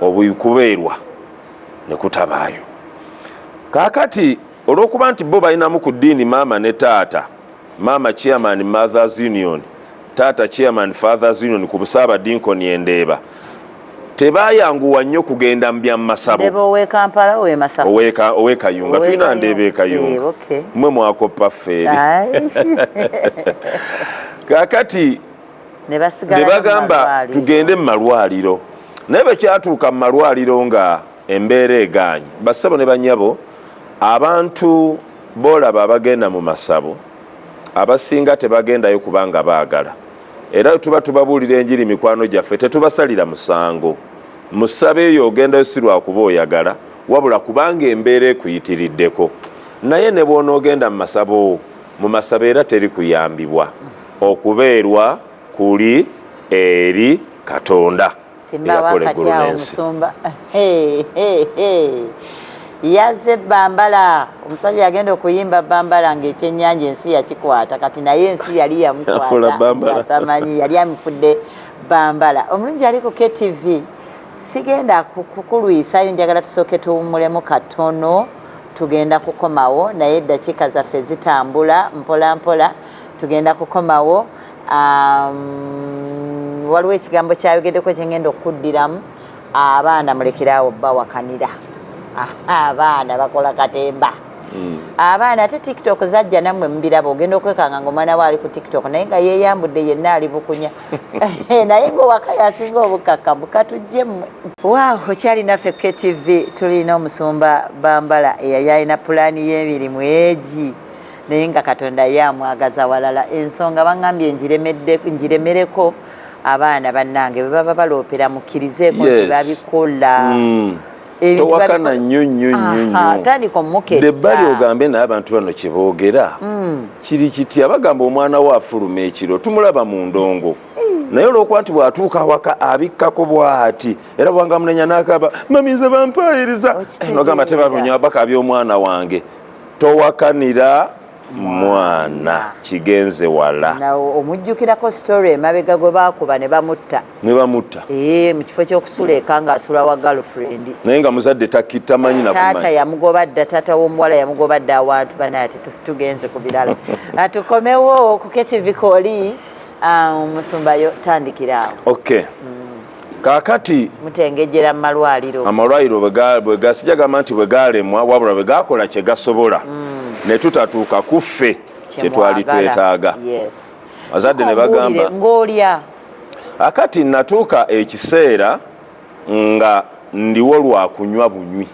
[SPEAKER 2] obukubeerwa ne kutabaayo. Kaakati olw'okuba nti bo balinamu ku ddiini, maama ne taata, maama chairman Mothers Union, taata chairman Fathers Union ku Busaabadinkoni Endeeba, tebayanguwa nnyo kugenda mu byamasabo.
[SPEAKER 1] Ndeba ow'e Kampala, ow'e Masaka?
[SPEAKER 2] Ow'ekayunga tulina Ndeeba ekayunga. Mmwe mwakoppa ffeeri.
[SPEAKER 1] Ai.
[SPEAKER 2] Kaakati
[SPEAKER 1] ne basigala
[SPEAKER 2] ne bagamba
[SPEAKER 1] mu malwaliro.
[SPEAKER 2] Tugende mu malwaliro. Naye bwe kyatuuka mu malwaliro nga embeera egaanye. Bassebo ne bannyabo, abantu boolaba abagenda mu masabo abasinga tebagendayo kubanga baagala. Era tuba tubabuulira enjiri, mikwano gyaffe, tetubasalira musango. Musabe eyo ogendayo si lwakuba oyagala, wabula kubanga embeera ekuyitiriddeko. Naye ne bw'onoogenda mu masabo, mu masabo era teri kuyambibwa. Okubeerwa kuli eri Katonda
[SPEAKER 1] Simba
[SPEAKER 2] eyakola
[SPEAKER 1] wakati
[SPEAKER 2] eggulu
[SPEAKER 1] awo
[SPEAKER 2] n'ensi.
[SPEAKER 1] Musumba. Hey, hey, hey. Yazze Bambala. Omusajja yagenda okuyimba Bambala ng'ekyennyanja ensi yakikwata. Kati naye ensi yali
[SPEAKER 2] Yafuula
[SPEAKER 1] yamukwata
[SPEAKER 2] Bambala.
[SPEAKER 1] nga tamanyi yali amufudde Bambala. Omulungi ali ku KTV, sigenda kukulwisayo, njagala tusooke tuwummulemu katono. Tugenda kukomawo, naye eddakiika zaffe zitambula mpola mpola. Tugenda kukomawo. Waliwo ekigambo kyayogeddeko kyengenda okuddiramu. Abaana mulekeraawo bawakanira, abaana bakola katemba. Abaana ate TikTok zajja, nammwe mubiraba. Ogenda okwekanga nga omwana we ali ku TikTok, naye nga yeeyambudde yenna, ali bukunya, naye ngaowaka yasinga obukkakkamu. Katujje mmwe. Waaw, okyali naffe KTV. Tulina omusumba Bambala eyali alina pulaani y'emirimu egi, naye nga Katonda ye amwagaza walala. Ensonga baŋŋambye ngiremereko. Abaana bannange bwe baba baloopera, mukkirizeeko nti babikola.
[SPEAKER 2] Towakana nnyo nnyo nnyo nnyo.
[SPEAKER 1] Tandika omuketta.
[SPEAKER 2] Ebbali ogambe naye abantu bano kye boogera kiri kitya? Bagamba omwana we afuluma ekiro, tumulaba mu ndongo, naye olwokuba nti bw'atuuka awaka abikkako bw'ati, era bwanga munenya n'akaba, "Mami, nze bampaayiriza." Nogamba tebalunya, bakabya omwana wange. Towakanira mwana, kigenze wala.
[SPEAKER 1] Omujjukirako story emabega gwe bakuba ne bamutta.
[SPEAKER 2] Ne bamutta.
[SPEAKER 1] Ee, mu kifo ky'okusula eka ng'asula wa girlfriend.
[SPEAKER 2] Naye nga muzadde tamanyi.
[SPEAKER 1] Taata yamugoba dda, taata w'omuwala yamugoba dda awantu. Banaye ate tugenze ku birala. Tukomewo ku KTV kooli. Omusumbayo tandikira awo.
[SPEAKER 2] Okay, kaakati
[SPEAKER 1] mutengejera mu malwaliro.
[SPEAKER 2] Amalwaliro bwe gamba nti bwe galemwa, wabula bwe gakola kye gasobola, ne tutatuuka ku ffe kye twali twetaaga, azadde ne bagamba
[SPEAKER 1] ng'olya.
[SPEAKER 2] Akati natuuka ekiseera nga ndiwo lwa kunywa bunywi,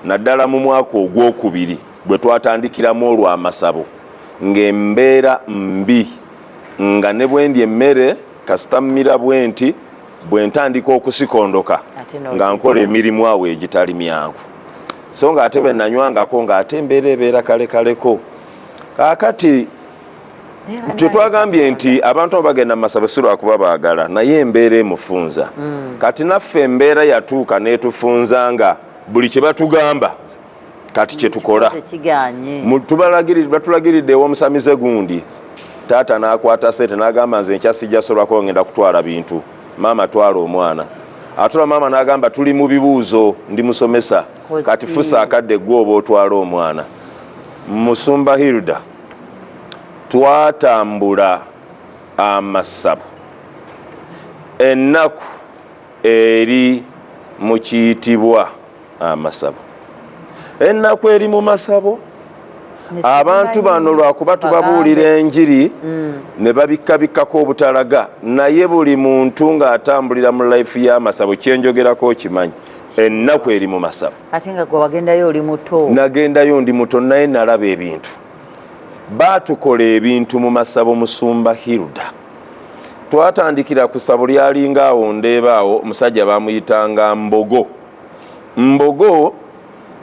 [SPEAKER 2] naddala mu mwaka ogwokubiri bwe twatandikiramu olw'amasabo, ng'embeera mbi, nga ne bwe ndya emmere kasita mmira bwe nti bwe ntandika okusikondoka nga nkola emirimu awo egitali myangu. So nga ate bwe nanywangako ng'ate embeera ebeera kalekaleko. Kaakati kyetwagambye nti abantu abo bagenda mu masabo si lwakuba baagala, naye embeera emufunza. Kati naffe embeera yatuuka n'etufunza nga buli kye batugamba kati kyetukola. Batulagiridde ew'omusamize gundi. Taata n'akwata sente n'agamba, "Nze nkya sijja solwako, ngenda kutwala bintu. Maama, twala omwana." Atula maama n'agamba, "Tuli mu bibuuzo, ndi musomesa." Kati fusa akadde gwe oba otwala omwana. Musumba Hilda, twatambula amasabo, ennaku eri mu kiyitibwa amasabo, ennaku eri mu masabo. Abantu bano lwakuba tubabuulira enjiri ne babikkabikkako obutalaga, naye buli muntu ng'atambulira mu life y'amasabo kyenjogerako okimanyi, ennaku eri mu masabo.
[SPEAKER 1] Ate nga gwe wagendayo oli muto.
[SPEAKER 2] Nagendayo ndi muto, naye nalaba ebintu. Baatukola ebintu mu masabo. Musumba Hilda, twatandikira ku ssabo lyalinga awo ndeebaawo, omusajja bamuyitanga Mbogo. Mbogo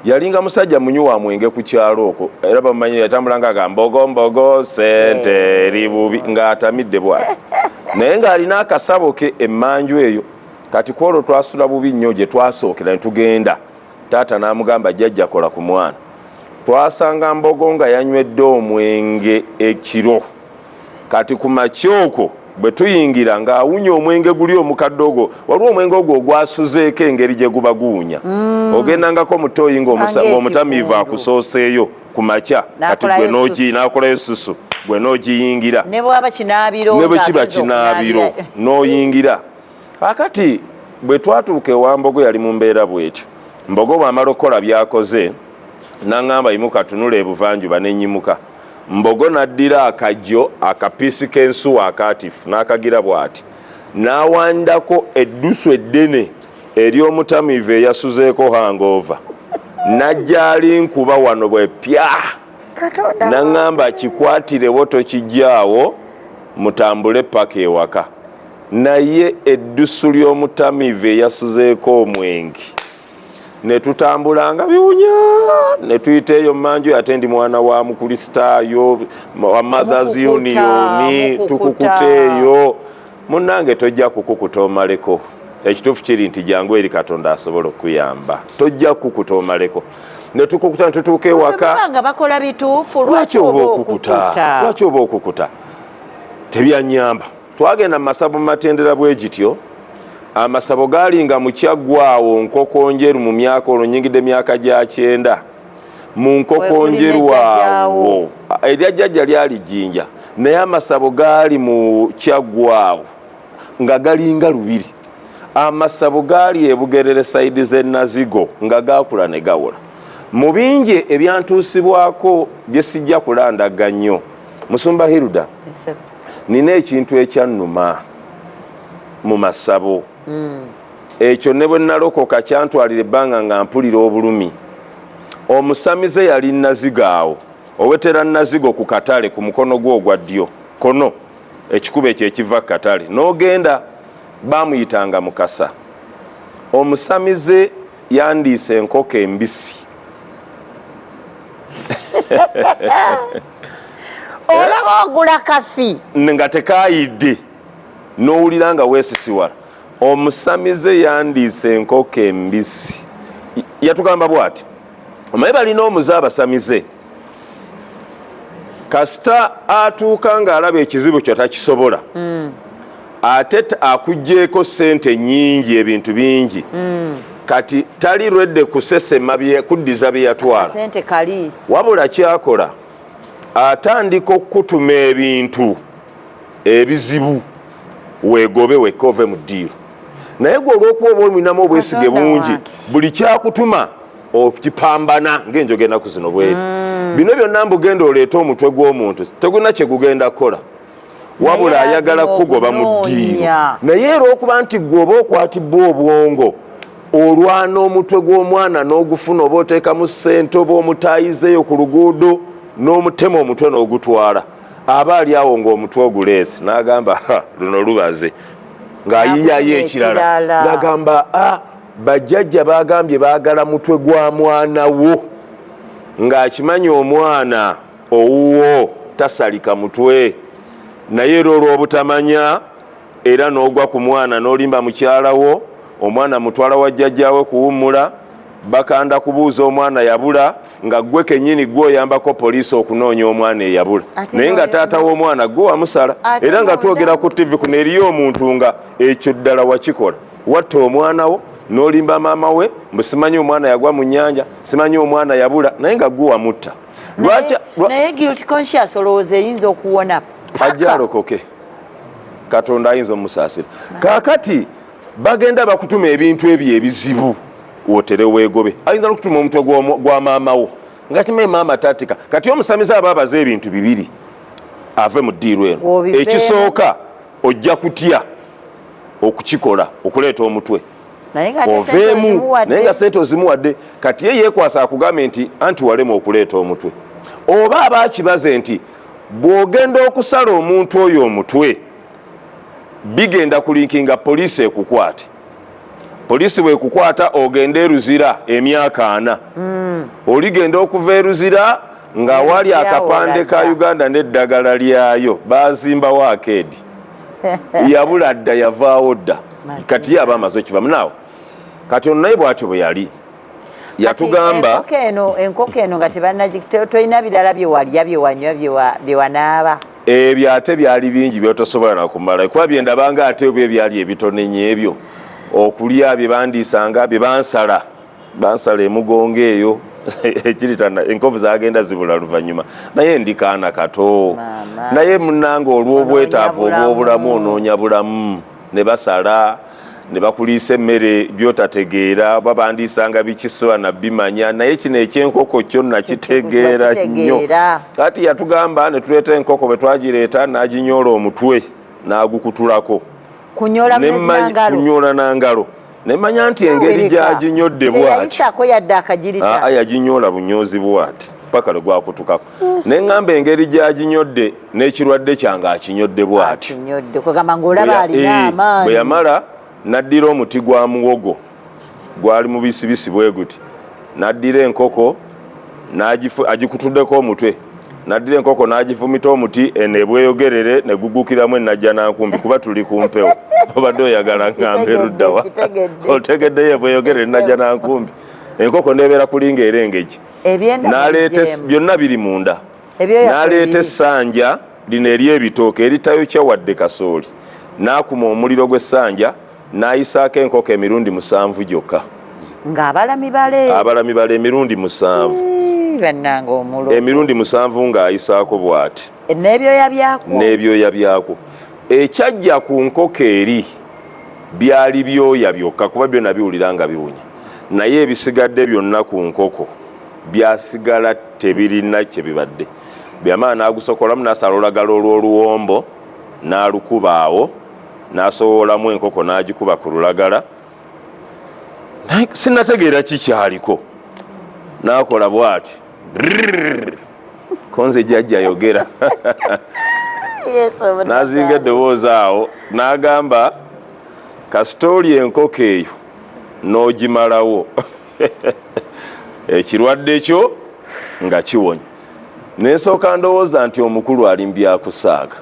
[SPEAKER 2] yalinga musajja munywi wa mwenge ku kyalo okwo, era bamumanyi, yatambulanga aga "Mbogo, mbogo, sente eri bubi", ng'atamidde bwati, naye ng'alina akasabo ke emmanju eyo. Kati kwolwo twasula bubi nnyo gye twasookera ne tugenda. Taata n'amugamba, "Jjajja, kola ku mwana." Twasanga Mbogo nga yanywedde omwenge ekiro. Kati ku makyoko bwe tuyingira ng'awunya omwenge guli omukadde ogwo. Waliwo omwenge ogwo ogwasuzeeko, engeri gye guba guwunya. Ogendangako mutoyi ng'omutamiivu akusooseeyo ku makya, kati gwe n'akolayo susu, gwe n'ogiyingira.
[SPEAKER 1] Ne bwaba kinaabiro.
[SPEAKER 2] Ne bwe kiba kinaabiro n'oyingira. Akati bwe twatuuka ewa Mbogo, yali mu mbeera bw'etyo. Mbogo bw'amala okukola by'akoze, n'aŋŋamba, "Yimuka, tunula ebuvanjuba." Nenyimuka. Mbogo n'addira akajjo, akapiisi k'ensuwa akaatifu, n'akagira bw'ati, n'awandako eddusu eddene ery'omutamiivu eyasuzeeko hangover, n'ajja ali nkuba wano bwe pya, n'aŋŋamba, "Kikwatirewo, tokijjaawo, mutambule paka ewaka." Naye eddusu ly'omutamiivu eyasuzeeko omwenge, ne tutambulanga biwunya ne tuyita eyo mmanju. Ate ndi mwana wa Mukristaayo wa Mothers Union. Tukukuta eyo. Munnange, tojja kukukuta omaleko. Ekituufu kiri nti jangu eri Katonda asobola okukuyamba. Tojja kukukuta omaleko. Ne tukukuta ne tutuuka ewaka.
[SPEAKER 1] Nga bakola bituufu.
[SPEAKER 2] Lwaki oba okukuta? Lwaki oba okukuta? Tebyanyamba. Twagenda mu masabo mu matendera bwe gityo. Amasabo gaalinga mu Kyaggwawo, Nkokonjeru, mu myaka olwo nyingidde myaka gya 90, mu Nkokonjeru awo. Erya jjajja lyali Jjinja, naye amasabo gaali mu Kyaggwawo nga galinga lubiri. Amasabo gaali ebugerere, side z'enazigo, nga gakula ne gawola. Mu bingi ebyantuusibwako bye sijja kulandaga nnyo, Musumba Hilda, nina ekintu ekyannuma mu masabo. Ekyo ne bwe nalokoka kyantwalira ebbanga nga mpulira obulumi. Omusamize yali Nazigo awo, owetera Nazigo ku katale, ku mukono gwo ogwa ddyo kono, ekikubo ekyo ekiva ku katale n'ogenda, bamuyitanga Mukasa. Omusamize Yandiisa enkoko embisi.
[SPEAKER 1] Olaba ogula kafi
[SPEAKER 2] nga tekayidde, n'owulira nga weesisiwala. Omusamize yandiisa enkoko embisi. Yatugamba bw'ati, omanyi balina omuze abasamize, kasita atuuka ng'alaba ekizibu kyo takisobola, ate akuggyeeko ssente nnyingi, ebintu bingi, kati tali lwedde kusesema kuddiza bye yatwala.
[SPEAKER 1] Sente kali.
[SPEAKER 2] Wabula kyakola, atandika okukutuma ebintu ebizibu weegobe wekka ove mu ddiiru. Naye gwe olw'okuba oba olinamu obwesige
[SPEAKER 1] Katonda
[SPEAKER 2] bungi,
[SPEAKER 1] wange.
[SPEAKER 2] buli kyakutuma okipambana ng'enjoga ennaku zino bweri. Bino byonna mbugenda oleete omutwe gw'omuntu, tegulina kye gugenda kukola, wabula
[SPEAKER 1] Naye
[SPEAKER 2] ayagala
[SPEAKER 1] lazima
[SPEAKER 2] kukugoba mu ddiiru.
[SPEAKER 1] okunoonya.
[SPEAKER 2] Naye era okuba nti gwe oba okwatibwa obwongo, olwana omutwe gw'omwana n'ogufuna, oba oteekamu ssente, oba omutayizeeyo ku luguudo n'omutema omutwe n'ogutwala, aba ali awo ng'omutwe oguleese n'agamba, "Ha, luno lubaze," ng'ayiyayo ekirala.
[SPEAKER 1] Ekirala.
[SPEAKER 2] N'agamba, "Ah, bajjajja bagambye baagala mutwe gwa mwana wo," ng'akimanyi omwana owuwo tasalika mutwe. Naye era olw'obutamanya, era n'ogwa ku mwana n'olimba mukyala wo, omwana mutwala wa jjajjaawe kuwummula, bakanda kubuuza omwana yabula, nga ggwe kennyini gwe oyambako poliisi okunoonya omwana eyabula.
[SPEAKER 1] Ate
[SPEAKER 2] Naye nga
[SPEAKER 1] n'oyo-
[SPEAKER 2] taata w'omwana gwe wamusala.
[SPEAKER 1] Ate
[SPEAKER 2] Era nga
[SPEAKER 1] n'oyo-
[SPEAKER 2] twogera ku TV kuno, eriyo omuntu nga ekyo ddala wakikola, watta omwana wo n'olimba maama we mbu simanyi omwana yagwa mu nnyanja, simanyi omwana yabula, naye nga gwe wamutta. Lwaki
[SPEAKER 1] Naye guilt conscious olowooza eyinza okuwona paka?
[SPEAKER 2] Ajja alokoke, Katonda ayinza omusaasira. Kaakati bagenda bakutuma ebintu ebyo ebizibu wotere weegobe. Ayinza nokutuma omutwe gwa maama wo nga kimanyi maama tatika. Kati omusamize aba abaze ebintu bibiri ave mu ddiiru eno.
[SPEAKER 1] Bw'obiveemu.
[SPEAKER 2] Ekisooka, ojja kutya okukikola, okuleeta omutwe
[SPEAKER 1] Naye nga ate sente
[SPEAKER 2] oveemu,
[SPEAKER 1] ozimuwadde.
[SPEAKER 2] Naye nga sente ozimuwadde. Kati ye yeekwasa akugambye nti anti walema okuleeta omutwe, oba aba akibaze nti bw'ogenda okusala omuntu oyo omutwe bigenda kulinkinga poliisi ekukwate. Poliisi bwekukwata, ogenda eruzira emyaka 40. Oligenda okuva eruzira nga wali
[SPEAKER 1] Eruzira
[SPEAKER 2] akapande ka
[SPEAKER 1] olaga.
[SPEAKER 2] Uganda n'eddagala lyayo, bazimbawo akeedi, yabula dda, yavaawo dda.
[SPEAKER 1] Mazima.
[SPEAKER 2] Kati ye aba amaze okivamu naawe. Kati ono naye bwatyo bwe yali yatugamba.
[SPEAKER 1] Enkoko eno, enkoko eno nga tebanagi, tolina birala bye walya, bye wanywa, bye wanaaba?
[SPEAKER 2] Ebyo ate byali bingi byotosobola nakumala, kuba byendabanga ate ebyo ebyali ebitono ennyo, ebyo okulya bye bandiisanga, bye bansala, bansala emugongo eyo ekiritana, enkovu zagenda zibula luvannyuma, naye ndi kaana kato.
[SPEAKER 1] Maama.
[SPEAKER 2] Naye munange olw'obwetaavu
[SPEAKER 1] Onoonya
[SPEAKER 2] obw'obulamu,
[SPEAKER 1] bulamu.
[SPEAKER 2] onoonya bulamu, ne basala ne bakuliisa emmere byotategeera, oba bandiisanga bikisoba nabimanya, naye kino ekyenkoko kyo nakitegeera nnyo.
[SPEAKER 1] Wakitegeera.
[SPEAKER 2] Kati yatugamba ne tuleeta enkoko, bwe twagireeta n'aginyoola omutwe n'agukutulako.
[SPEAKER 1] Kunyola
[SPEAKER 2] Nengalo, kunyola nangalo, nemanya nti engeri gyaginyodde bwati
[SPEAKER 1] Teyayisaako yadde akagirita?
[SPEAKER 2] Aa, yaginyoola bunyozi bwati paka lwe gwakutukako. Neŋŋamba engeri gyaginyodde n'ekirwadde kyange akinyodde bwati.
[SPEAKER 1] Akinyodde, kwegamba ng'olaba alina amaanyi.
[SPEAKER 2] Bwe yamala n'addira omuti gwa muwogo, gwali mubisibisi bwe guti, n'addira enkoko agikutuddeko omutwe, n'addira enkoko n'agifumita omuti eno ebweyogerere ne gugukiramu enajja nankumbi, kuba tuli ku mpewo, obadde oyagala ngambe eruddawa?
[SPEAKER 1] Kitegedde.
[SPEAKER 2] Otegeddeyo ebweyogerere, najja nankumbi, enkoko nebeera kulinga erengeji.
[SPEAKER 1] Ebyenda
[SPEAKER 2] N'aleeta
[SPEAKER 1] mubijeemu.
[SPEAKER 2] Byonna biri munda.
[SPEAKER 1] Ebyoya
[SPEAKER 2] N'aleeta
[SPEAKER 1] kwebiri.
[SPEAKER 2] essanja lino ery'ebitooke eritayokya wadde kasooli, n'akuma omuliro gw'essanja, n'ayisaako enkoko emirundi 7 gyokka.
[SPEAKER 1] Ng'abalami bale.
[SPEAKER 2] Abalami bale emirundi 7.
[SPEAKER 1] Ii, bannange, omulo.
[SPEAKER 2] Emirundi 7 ng'ayisaako bw'ati.
[SPEAKER 1] N'ebyoya byakwo.
[SPEAKER 2] N'ebyoya byakwo. Ekyajja ku nkoko eri byali byoya byokka, kuba byonna biwulira nga biwunya, naye ebisigadde byonna ku nkoko byasigala tebirina kye bibadde. Byamala n'agusokolamu, n'asala olulagala olw'oluwombo n'alukuba awo, n'asowolamu enkoko n'agikuba ku lulagala. Naye sinategeera kikyaliko, n'akola bw'ati konze jjajja yogera.
[SPEAKER 1] Yesu.
[SPEAKER 2] N'azinga eddoboozi awo n'agamba, kasita oli enkoko eyo n'ogimalawo. Ekirwadde kyo nga kiwonye. Nensooka ndowooza nti omukulu ali mbyakusaaga,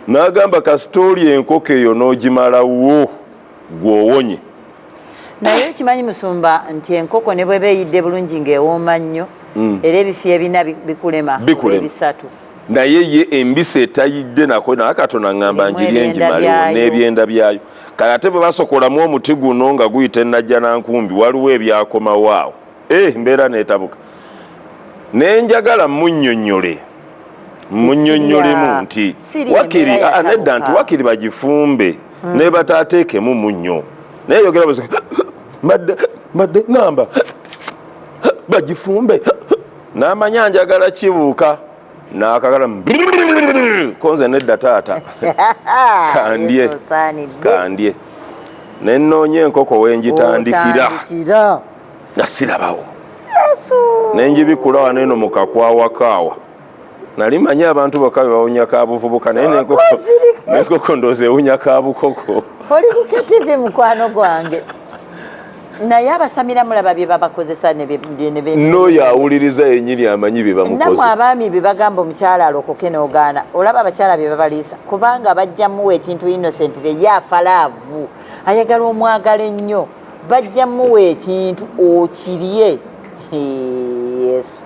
[SPEAKER 2] n'agamba kasita oli enkoko eyo n'ogimalawo gw'owonye.
[SPEAKER 1] Naye okimanyi musumba nti enkoko ne bweba eyidde bulungi ng'ewooma nnyo, era ebifi ebina bikulema, ebisatu.
[SPEAKER 2] Naye ye embisi etayidde nako naye Katonda ŋŋamba njirye ngimalewo n'ebyenda byayo. Kale ate bwe basokolamu omuti guno nga guyita enajja nankumbi, waliwo ebyakomawo awo, mbeera neetabuka ne njagala munnyonnyole munnyonnyolemu nti wakiri nedda, nti wakiri bagifumbe ne bataateekemu munnyo. Naye yogera mbadde ŋŋamba bagifumbe, n'amanya njagala kibuuka n'akagala konze nedda taata, kandye kandye. Nenoonya enkoko wengitandikira nga sirabawo, nenjibikula wano eno mu kakwawakaawa. Nali manyi abantu bokka be bawunya kabuvubuka, naye nenkoko ndowooza ewunya kabukoko.
[SPEAKER 1] Oli ku KTV mukwano gwange, naye abasamira mulaba bye babakozesa.
[SPEAKER 2] N'oyo awuliriza yennyini amanyi bye bamukoze.
[SPEAKER 1] Nammwe abaami bye bagamba omukyala alokoke n'ogaana, olaba abakyala bye babaliisa, kubanga bajja muwa ekintu innocent ye afa love, ayagala omwagala ennyo, bajja muwa ekintu okirye. Yesu!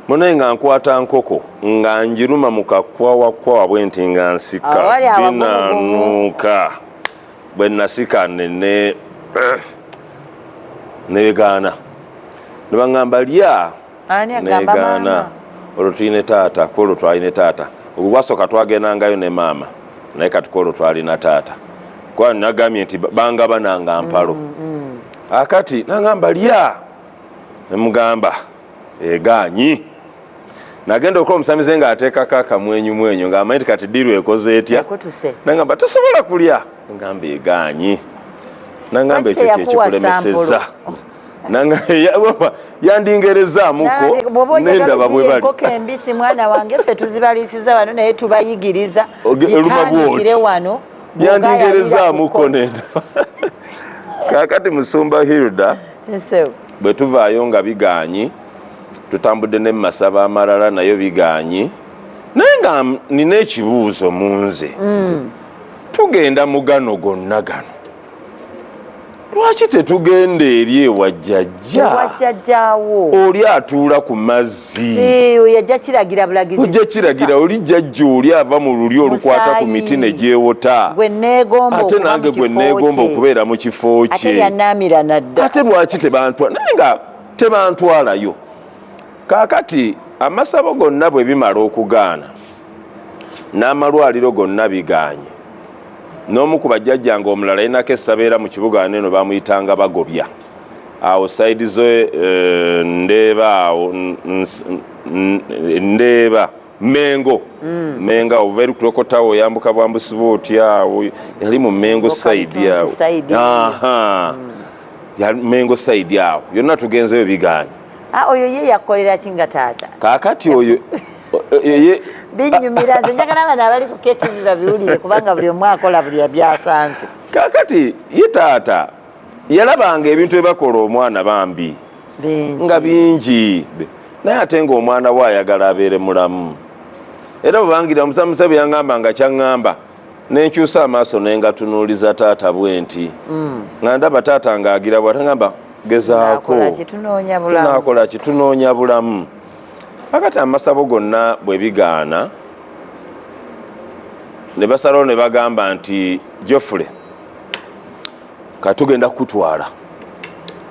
[SPEAKER 2] Munaye nga nkwata nkoko nga njiruma mu kakwawakwawa bwe nti nga nsika binanuuka. Bwe nasika nene negaana, ne baŋŋamba lya, negaana. Olwo tulina taata, kwolwo twalina taata. Ogwo gwasooka twagendangayo ne maama, naye kati kwolwo twalina taata, kuba nagambye nti bangabananga mpalo. Akati nagamba lya, nemugamba egaanyi. Nagenda okuba omusamize ng'ateekako akamwenyumwenyu ng'amanyi nti kati deal ekoze etya. Nagamba tosobola kulya, ngamba egaanyi. Nagamba ekyo kyekikulemesezza, yandingerezaamuko
[SPEAKER 1] nendaba bwe bali embisi. Mwana wange, ffe tuzibalisiza wano naye tubayigiriza, gitandikire wano.
[SPEAKER 2] Yandingerezaamuko nendaba. Kakati musumba Hilda, bwe tuvaayo nga bigaanyi, tutambudde ne mumasaba amalala nayo bigaanyi, naye nga nina ekibuuzo mu nze. Tugenda mu gano gonna gano, lwaki tetugenda eri ewa jjajja?
[SPEAKER 1] Wajjajjaawo.
[SPEAKER 2] Oli atuula ku mazzi.
[SPEAKER 1] Oyo ajja kiragira bulagizi.
[SPEAKER 2] Ojja kiragira oli jjajja, oli ava mu luli olukwata ku miti ne gyewota.
[SPEAKER 1] Gwe neegomba.
[SPEAKER 2] Ate nange gwe neegomba okubeera mu kifo
[SPEAKER 1] ate
[SPEAKER 2] kye.
[SPEAKER 1] Yanaamira nadda.
[SPEAKER 2] Ate lwaki tebantwala? Naye nga tebantwalayo. Kaakati amasabo gonna bwe bimala okugaana n'amalwaliro gonna bigaanye, n'omu ku bajjajjange omulala yinako essabeera mu kibuga wano eno, bamuyitanga Bagobya awo side ze Ndeeba awo Ndeeba Mengo. Mengo awo ova eri kulokotawo, oyambuka bwambusiba otya awo, yali mu Mengo side awo.
[SPEAKER 1] Side.
[SPEAKER 2] Aha. Yali Mengo side awo yonna tugenzeyo bigaanye.
[SPEAKER 1] Ah, oyo ye yakolera ki nga taata?
[SPEAKER 2] Kaakati oyo ye
[SPEAKER 1] Binyumira nze, njagala abaana abali ku KTV babiwulire, kubanga buli omu akola buli byasanze.
[SPEAKER 2] Kaakati ye taata yalabanga ebintu ebakola omwana bambi
[SPEAKER 1] bingi.
[SPEAKER 2] Nga bingi, naye ate ngaomwana we ayagala abeere mulamu. Era bwebangira omusamusa bwe yaŋŋamba nga kyaŋŋamba, nenkyusa amaaso nengatunuuliza taata bwe nti nga ndaba taata ng'agira bw'ate ngamba gezaako.
[SPEAKER 1] Tunakola ki? Tunoonya bulamu.
[SPEAKER 2] Tunakola ki? Tunoonya bulamu. Akati amasabo gonna bwe bigaana, ne basalawo ne bagamba nti Geoffrey, katugenda kukutwala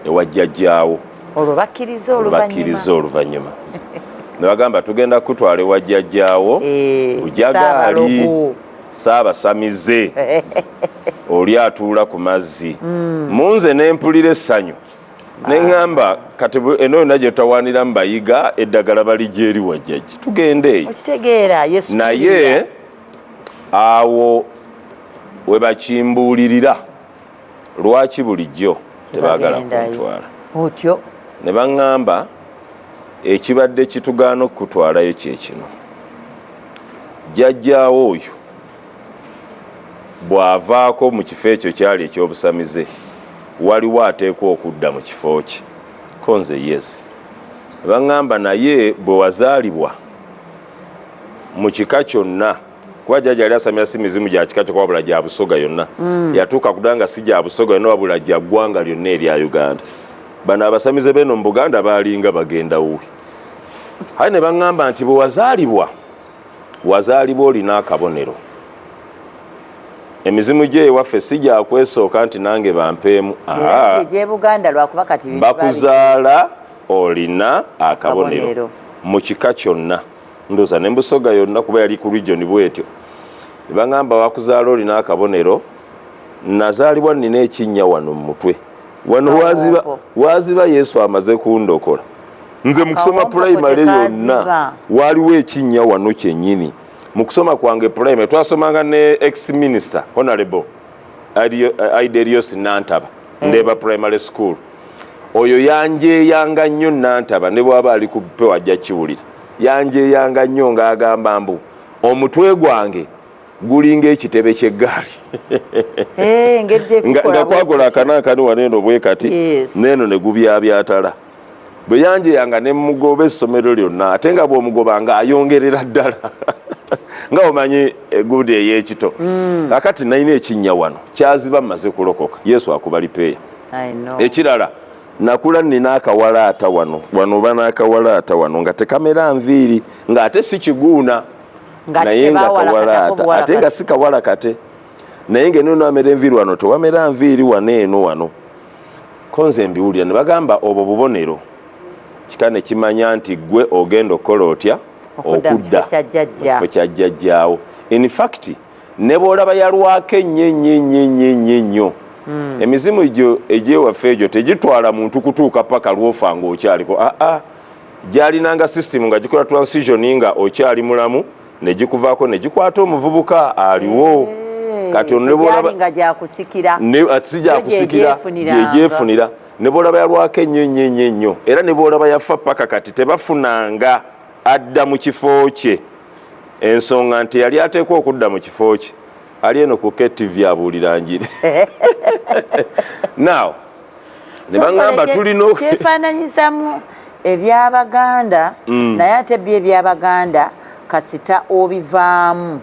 [SPEAKER 2] ewa jjajjaawo.
[SPEAKER 1] Olwo bakkiriza
[SPEAKER 2] Bakkiriza.
[SPEAKER 1] Oluvannyuma.
[SPEAKER 2] Oluvannyuma ne bagamba tugenda kukutwala ewa jjajjaawo Bujagaali.
[SPEAKER 1] Ssaabalogo.
[SPEAKER 2] Saabasamize oli atuula ku mazzi. Mu nze nempulira essanyu, neŋŋamba kati eno yonna gye tutawaanira mu bayiga eddagala balijja eri wajjajja, tugende eyo.
[SPEAKER 1] Okitegeera, Yesu.
[SPEAKER 2] Naye awo we bakimbuulirira lwaki bulijjo tebaagala
[SPEAKER 1] Tebagendayo.
[SPEAKER 2] kuntwala,
[SPEAKER 1] Otyo.
[SPEAKER 2] Ne baŋŋamba ekibadde kitugaana okukutwalayo kye kino: jjajjaawo oyo bw'avaako mu kifo ekyo kyali ekyobusamize, Waliwo ateekwa okudda mu kifo kye. Ko nze yes. Baŋŋamba naye bwe wazaalibwa mu kika kyonna, kuba jjajja yali asamira si mizimu gya kika kyokka wabula gya Busoga yonna. Yatuuka kuda nga si gya Busoga yonna wabula gya ggwanga lyonna erya Uganda. Bano abasamize b'eno mu Buganda baalinga bagenda wuwe. Aye ne baŋŋamba nti bwe wazaalibwa, wazaalibwa olina akabonero. Emizimu gye ewaffe si gyakwesooka nti nange bampeemu.
[SPEAKER 1] Egyebuganda lwakuba kati
[SPEAKER 2] bakuzaala olina akabonero mu kika kyonna, ndowooza ne Busoga yonna, kuba yali ku region bwetyo. Ne baŋŋamba wakuzaala olina akabonero. Nazaalibwa nina ekinnya wano mu mutwe wano, waziba Yesu amaze kundokola. Nze mu kusoma pulayimale yonna waaliwo ekinnya wano kyennyini. Mu kusoma kwange pulayimale twasomanga ne ex minister Honorable Iderios Nantaba, Ndeeba Primary School. Oyo yanjeyanga nnyo Nantaba, ne bwaba ali ku pewo ajja kiwulira. Yanjeyanga nnyo ng'agamba mbu omutwe gwange gulinga ekitebe ky'eggaali, nga kwagola akanaakani wano eno bwe kati neeno ne gubyabyatala. Bwe yanjeyanga ne mugoba essomero lyonna, ate nga bw'omugoba nga ayongerera ddala, nga omanyi egundi ey'ekito. Kakati nalina ekinnya wano, kyaziba mmaze kulokoka. Yesu akuba lipeeya. Ekirala, nakula nina akawalaata wano wano, oba n'akawalaata wano nga tekamera nviiri, ng'ate si kiguuna, naye nga kawalaata, ate nga si kawala kate, naye nga eno amera enviiri wano, tewamera nviiri wano eno wano. Ko nze mbiwulira ne bagamba obwo bubonero, kika ne kimanya nti gwe ogenda okukola otya?
[SPEAKER 1] Okudda mu kifo
[SPEAKER 2] kya jjajjaawo. In fact, ne bw'olaba yalwako ennyo ennyo ennyo ennyo ennyo ennyo, emizimu egyo egyewaffe egyo tegitwala muntu kutuuka paka lwofa ng'okyaliko. Aa, gyalinanga system nga gikola transition nga okyali mulamu, ne gikuvaako ne gikwata omuvubuka aliwo.
[SPEAKER 1] Kati ono nga gyakusikira.
[SPEAKER 2] Si gyakusikira, gyegyefunira. Ne bwolaba yalwako ennyo ennyo ennyo ennyo, era ne bwolaba yafa paka kati tebafunanga adda mu kifo kye. Ensonga nti yali ateekwa okudda mu kifo kye ali eno ku KTV abuulira njiri. Now ne baŋŋamba tulina
[SPEAKER 1] kyefaananyizamu ebyabaganda, naye ate byo ebyabaganda kasita obivaamu,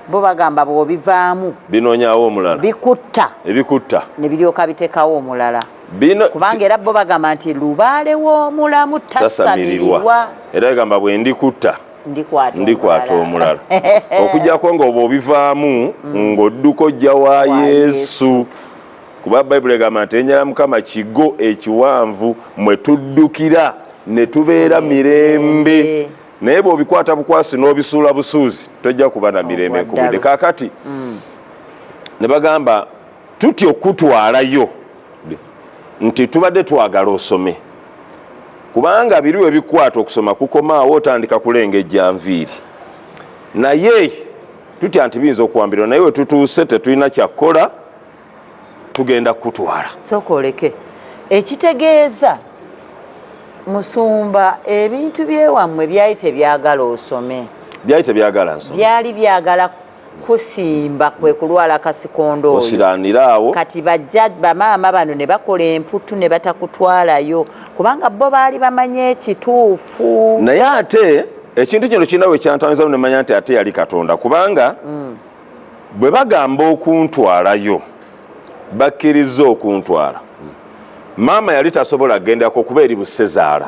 [SPEAKER 1] bo bagamba bw'obivaamu
[SPEAKER 2] binoonyawo omulala.
[SPEAKER 1] Bikutta.
[SPEAKER 2] Ebikutta.
[SPEAKER 1] Ne biryoka bitekawo omulala, kubanga era bo bagamba nti lubaale w'omulamu tasamirirwa.
[SPEAKER 2] Era egamba bwe ndikutta ndikwata omulala, okujjako nga oba obivaamu ng'odduka ojja wa Yesu, kuba Bayibuli egamba nti erinnya lya Mukama kigo ekiwanvu mwe tuddukira ne tubeera mirembe. Naye bw'obikwata bukwasi n'obisuula busuuzi, tojja kuba na mirembe nkubudde. Kaakati ne bagamba tutya okutwalayo nti tubadde twagala osome, kubanga biri we bikwata okusoma kukomaawo otandika kulengejja nviiri, naye tutya nti biyinza okuwambirwa, naye we tutuuse tetulina kyakkola, tugenda kukutwala.
[SPEAKER 1] Sooka oleke. Ekitegeeza, musumba, ebintu byewammwe byali tebyagala osome.
[SPEAKER 2] Byali tebyagala nsome.
[SPEAKER 1] Byali byagala kusimba, kwe kulwala kasikondo oyo.
[SPEAKER 2] Osiraniraawo.
[SPEAKER 1] Kati bajja bamaama bano ne bakola emputu ne batakutwalayo, kubanga bo baali bamanyi ekituufu.
[SPEAKER 2] Naye ate ekintu kino kirina we kyantangizamu nemanya nti ate yali Katonda, kubanga bwe bagamba okuntwalayo, bakkiriza okuntwala. Maama yali tasobola kugendako kuba eri busezaala.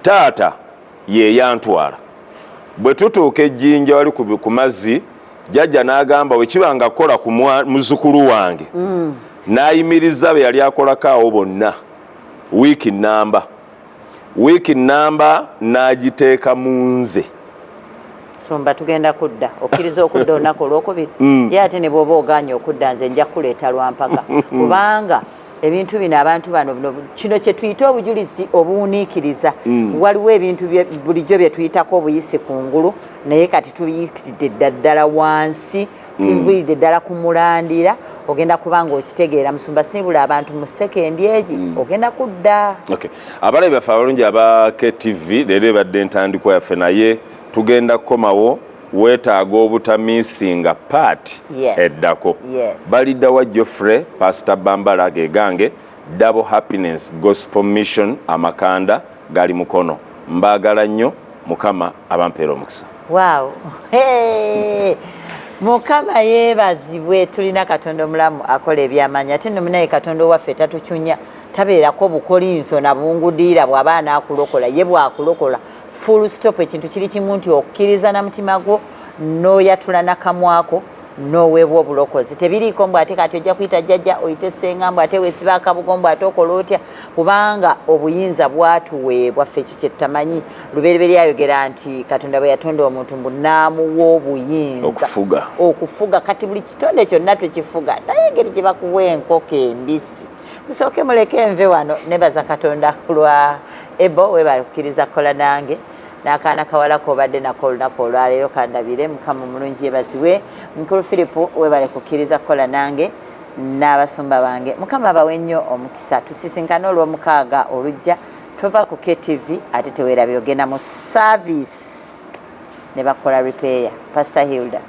[SPEAKER 2] Taata ye yantwala. Bwe tutuuka ejjinja wali ku mazzi, jjajja n'agamba wekiba nga kukola ku muzzukulu wange, n'ayimiriza be yali akolako awo bonna wiiki namba, wiiki namba n'agiteeka mu nze.
[SPEAKER 1] Sumba, tugenda kudda. Okkiriza okudda olunaku olwokubiri? Ye ate ne bw'oba ogaanye okudda, nze nja kuleeta lwampaka, kubanga ebintu bino, abantu bano, bino kino kye tuyita obujulizi obuwuniikiriza. Waliwo ebintu bulijjo bye tuyitako obuyisi kungulu, naye kati tubiyitidde ddala wansi, tuviiridde ddala ku mulandira. Ogenda kubanga okitegeera. Musumba, siibula abantu mu sekendi egi. Ogenda kudda.
[SPEAKER 2] Okay. Abalabi baffe abalungi aba KTV, leero ebadde entandikwa yaffe, naye tugenda kukomawo. Weetaaga obutamiisinga part eddako. Baliddawa Geoffrey, Pastor Bambala gegange, Double Happiness Gospel Mission, amakanda gali Mukono. Mbaagala nnyo, Mukama abampeera omukisa.
[SPEAKER 1] Wow. Hey! Mukama yeebazibwe. Tulina Katonda omulamu akola ebyamaanyi. Ate nno munaye, Katonda owaffe tatucunya, tabeerako bukolinso na bungudiira. Bw'aba anaakulokola, ye bw'akulokola, full stop. Ekintu kiri kimu nti okkiriza na mutima gwo, n'oyatula nakamwako, n'oweebwa obulokozi. Tebiriiko mbw ate kati ojja kuyita jjajja, oyite ssenga, mbw ate weesiba akabugo, mbw ate okola otya, kubanga obuyinza bwatuweebwa ffe. Ekyo kyetutamanyi. Lubereberye ayogera nti Katonda bwe yatonda omuntu, mbu n'amuwa obuyinza
[SPEAKER 2] okufuga.
[SPEAKER 1] Okufuga. Kati buli kitonde kyonna tukifuga, naye engeri gye bakuwa enkoko embisi, musooke muleke enve wano. Nebaza Katonda ku lwa ebo. Webale kukkiriza kukola nange n'akaana kawala kobadde nako olunaku olwaleero. Kandabire. Mukama omulungi yebazibwe. Mukulu Philip, webale kukkiriza kukola nange n'abasumba bange. Mukama abawe nnyo omukisa. Tusisinkane Olwomukaaga olujja. Tova ku KTV, ate teweerabira ogenda mu service ne bakola repair. Pastor Hilda.